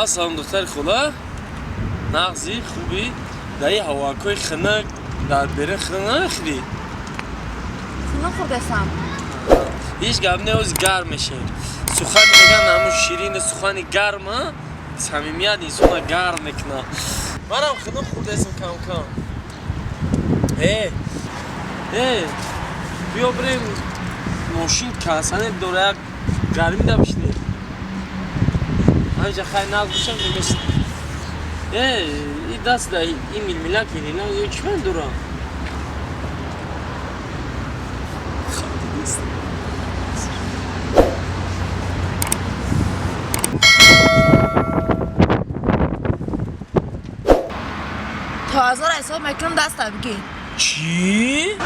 Салом, духтари хола. Нағзи, хубӣ? Дар ин ҳавоакҳои хунук дар берун хунук намехӯрӣ? Хунук хӯрдасам. Ҳеҷ гап не, ози гарм мешавем. Сухани меган ҳамун ширини сухани гарма, самимият инсона гарм мекунад. Манам хунук хӯрдасам кам-кам. Э, э, биё бирем, мошин кондитсионер дора, як гармида бишинем. Ҳамиҷа хай нағз бошам мешин. Э, и даст да ин милмилак ина ё чӣ ман дорам? То ҳазора ҳисоб мекунам, даста бигӣ. Чӣ?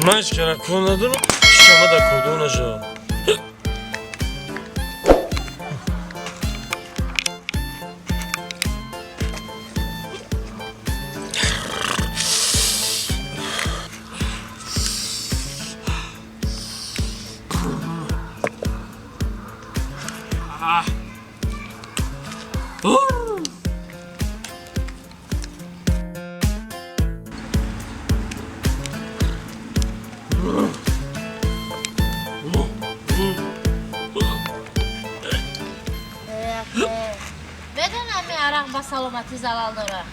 Ман ҳеҷ кара кор надорам, шама дар кордор нашавам. Медонам, арақ ба саломатӣ залал дорад.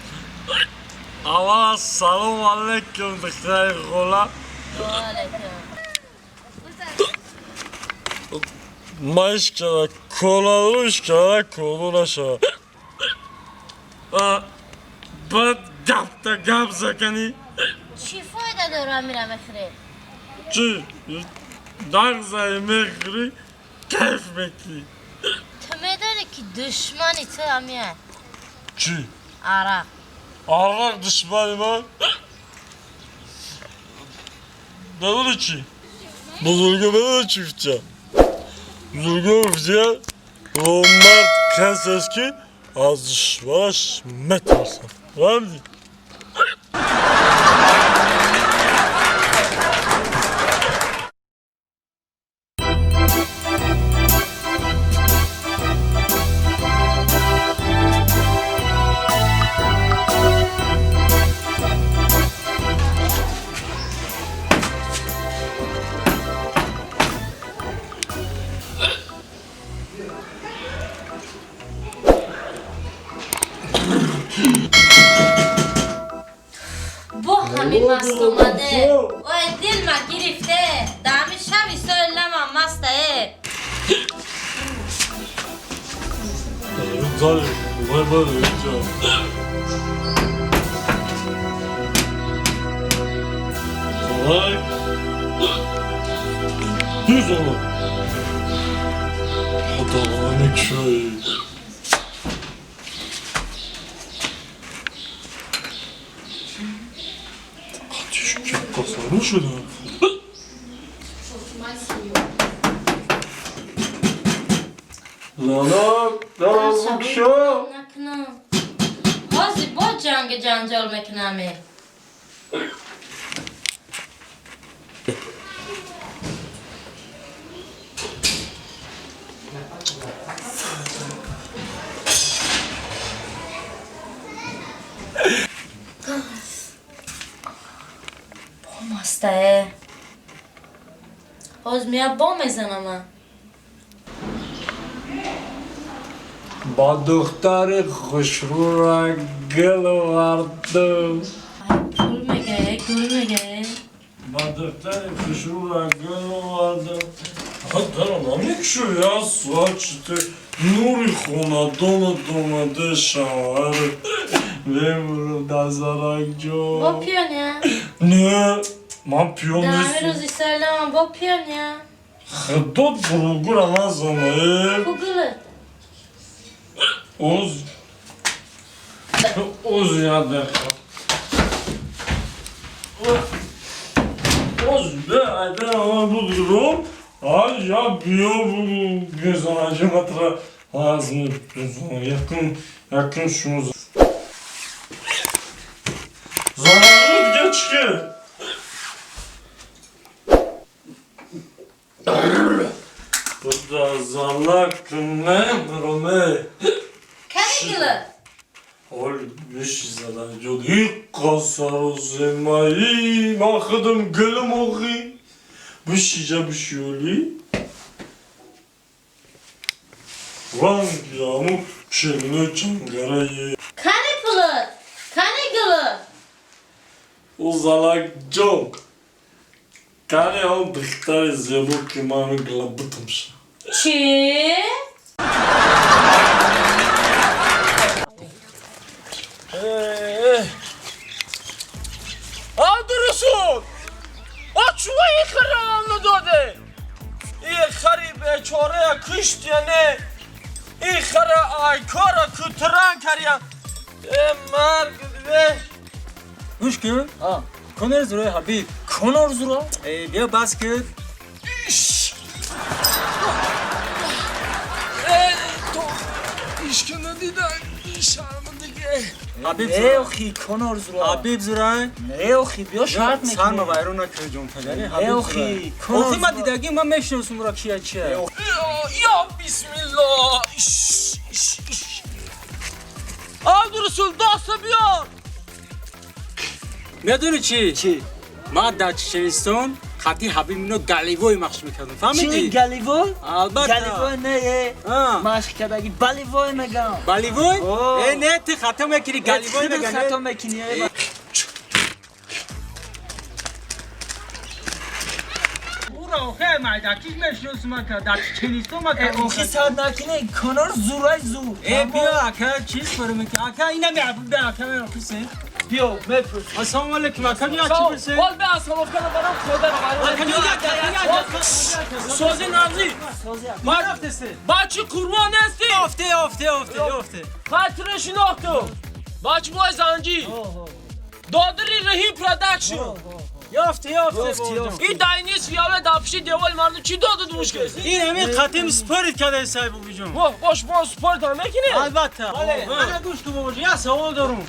Аввал салом алейкум, духтари хола. Ваалайкум. Ман ҳеҷ кара кор надорам, ҳеҷ кара кордор нашавам. Баъд гапта гап заканӣ. Чӣ фоида дора, амира мехӯрӣ? Чӣ? Нағзае мехӯрӣ, кайф мекунӣ. Ту медонӣ, ки душмани ту амия? Чӣ? Арақ. Арақ душмани ман? Медонӣ чӣ? Бузурга медонӣ чӣ гуфтия? Бузурга гуфтия, номард касест, ки аз душманаш метарсад. Фаҳмидӣ? Бо ҳамин маст омаде. Ой, дилма гирифте. Даҳами шаби сойлама мастае. Зали, вай баъд инҷа. Вай. Düz. Худо мекушои. Касару шуда. Лала, дарозу кушо. Накунам. Ҳозир бо ҷанги ҷанҷол мекунаме. Бо мастае. Ҳозир мея бо мезанама. Ба духтари хушрӯра гил овардам. Ай, пул мегае, гул мегае. Ба духтари хушрӯра гил овардам. Дара намекушои, я соат чите нури хонадонат омаде, шавҳар. Мемурам, Назаракҷон. Бо пиёня? Не, ман пиён Даҳами нестам. рӯзи сойлама бо пиёня? Худо дуругура назана, э. Ку гулат? Оз. Оз, я дақиқа. Боз бе бугрум, я биё бугу безонаҷиматра аз якум якум шумо занаҷи дига чӣ ки? Буда залак мемроме. Кани гила? Ol беш занаҷон иққасароземаи ман худам гулм охи бишиҷа бишиёли ранги аму ширину чангарае. Кани пулат? Кани гила? Ӯ залакҷон, кани он духтари зебо, ки ману глабутамша? Чӣ? Абдурасул! А чува и хара надоде? И хари бечора киштяне. И хара айкора кутран каря. Э марг бе. Гӯш кун. Конор зурои Ҳабиб. Конор зура? Э, биё бас кун. Иш. Э то ишкина дида шармандагӣ. Ҳабиб Не зура. охи, Конор зура. Ҳабиб зура. Не охи, биё шарт Сарма мекунем. вайрон накун, ҷон падари. Не Ҳабиб охи, зура. Конор Охи, ман зура. дидагӣ, ман мешиносум ӯро, кия чия. Я бисмиллоҳ. Иш иш иш. Абдурасул, даста биёр. Медонӣ чӣ? Чӣ? Ман дар Чеченистон хати Ҳабиб ино галевой махш мекардам. Чӣ Фаҳмидӣ? галевой? Албатта. Галевой не, э. А. Машқ кардаги балевой мегам. Балевой? О. Э, не, ты хато мекунӣ, галевой Худат меган. хато мекунӣ. Э. Ура, охе, майдакиш мешиносум ака, дар Чеченистон ма Э, охи сад накунӣ, Конор зурай зур. Э, биё ака, чиз фору мекунӣ? Ака, ина меҳбуб, ака, мепурсем. Биё, мепурс. Ассалому алайкум, ака, биё чӣ пурсем? Бол бе остановка барам хода. Ака, биё, ака, биё, ака. Сози навзи. Сози ака. Ма рафтеси? Бачи қурбон нести. Ёфте, ёфте, ёфте, ёфте. Хатире шинохтум. Бачи мой занҷи. Додири Раҳим Продакшн. Ёфте, ёфте, Ёфте, ёфте. И дайнис фияле дапши деволи мардум чӣ додуд мушкил? Ин ҳамин қатим спорит кадаи сай бобиҷон. Воҳ, бош бо спорт ҳам мекунӣ? Албатта. Ана гӯш кун, бобоҷон, як савол дорум.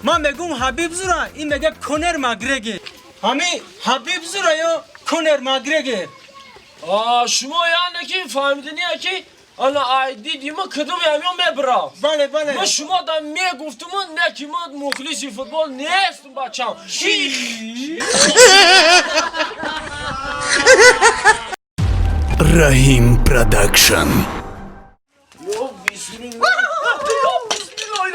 Ман мегӯм Ҳабиб зура, ин мега Конер Макгрегор. Ҳамин Ҳабиб зура ё Конер Макгрегор? А, шумо яъне ки фаҳмидания ки ана айди дима кадом ямён мебра. Бале, бале. Ма шумо да мегуфтуму не ки ма мухлиси футбол нестум, бачам. Раҳим Продакшн. Ё бисмиллоҳ. Ё бисмиллоҳ.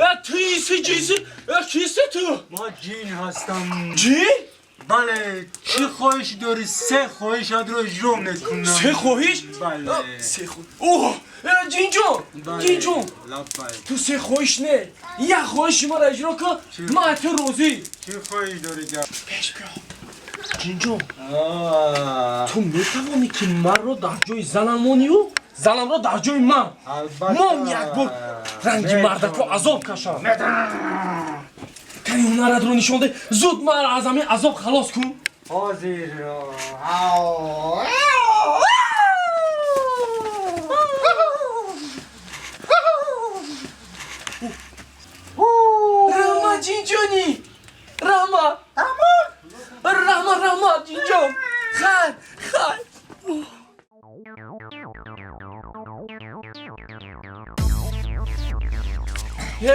Я ту иси ҷиси, я киси ту? Ма ҷин ҳастам. Ҷин? Бале, чӣ хоҳиш дорӣ? Се хоҳишатро иҷро мекунам. Се хоҳиш? Бале. Се хоҳиш. Оҳ, ҷинҷон, ҷинҷон. Лаббай. Ту се хоҳиш не. Як хоҳиши маро иҷро кун, ман ту розӣ. Чӣ хоҳиш дорӣ гап? Пеш биё. Ҷинҷон, ту метавонӣ ки маро дар ҷои занам монию занамро дар ҷои ман. Албатта. Мон як бор ранги мардако азоб кашам. Кани ҳунаратро нишон де, зуд маро аз ҳамин азоб халос кун. Ҳозир. Раҳмат, ҷинҷони! Раҳмат! Раҳмат, раҳмат, ҷинҷон! Хайр, хайр!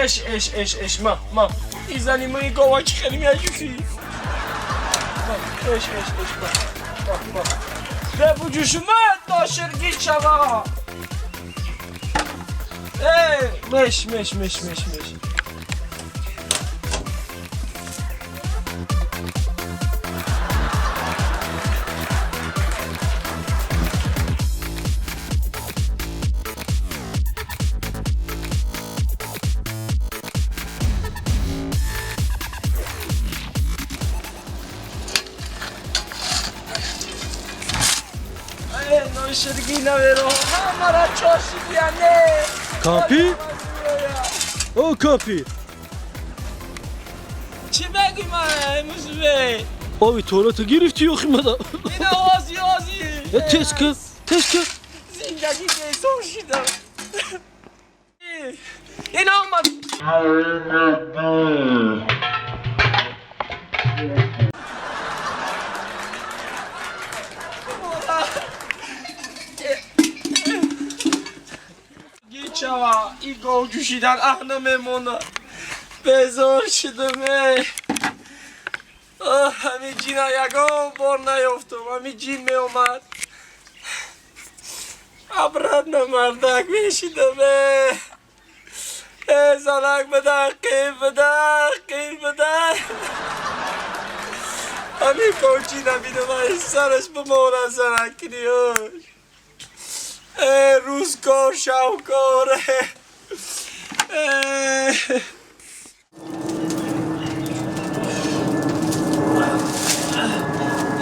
Эш, эш, эш, эш, ма, ма. И зани мои говаки хеле меяжуфи. Эш, эш, эш, ма, ма, ма. Бебуҷушума доширги чава. Э, меш, меш, меш, меш, меш. Э, ноширги наверо. Ҳамара чошидияне. Капи? О, капи. Чӣ мегӯй ман мусбе. Оби туалета гирифтӣ ё химада? Ина ози ози. Тез ки, тез ки. Зиндагӣ безор шидам. Ина омад. Гичава, и гов ҷӯшидан аҳ намемонад. Безор шидам, эй. Ҳамин ҷина ягон бор наёфтам, ҳамин ҷин меомад. Обратно мардак мешидам, эй. Э, занак бидар, қир бидар, қир бидар. Ҳамин говҷина бинам, сараш бимонад занак киниёш. Э, рӯзкор, шавкор. Э.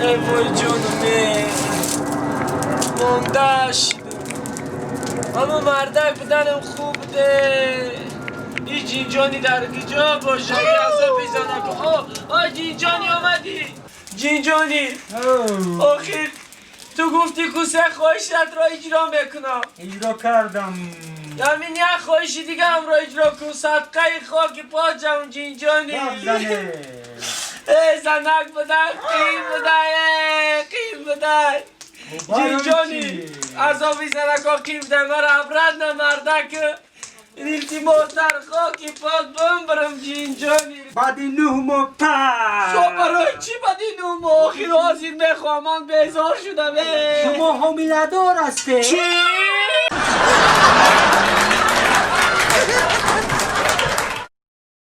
Эй, вой ҷонум, э. Монда шидам. Аммо мардак буданам хуб буде. ин ҷинҷони дар куҷо боша? Азоби занак. О, о, ҷинҷони омадӣ. Ҷинҷони. Охир ту гуфтӣ ку се хоҳишатро иҷро мекунам. Иҷро кардам. Ҳамин як хоҳиши дигаамро иҷро кун. Садқаи хоки поҷам ҷинҷони. Э, занак будан қиин будай, э, қиин будай. Ҷинҷони, азоби занакҳо қиин будай. Мара обратно мардак илтимос дар хоки пок бимбирам ҷинҷони. Баъди 9 моҳ па. Шо барои чӣ баъди 9 моҳ? Охир ҳозир мехоҳам, ман безор шудам. Э. Шумо ҳомиладор ҳастед? Чӣ?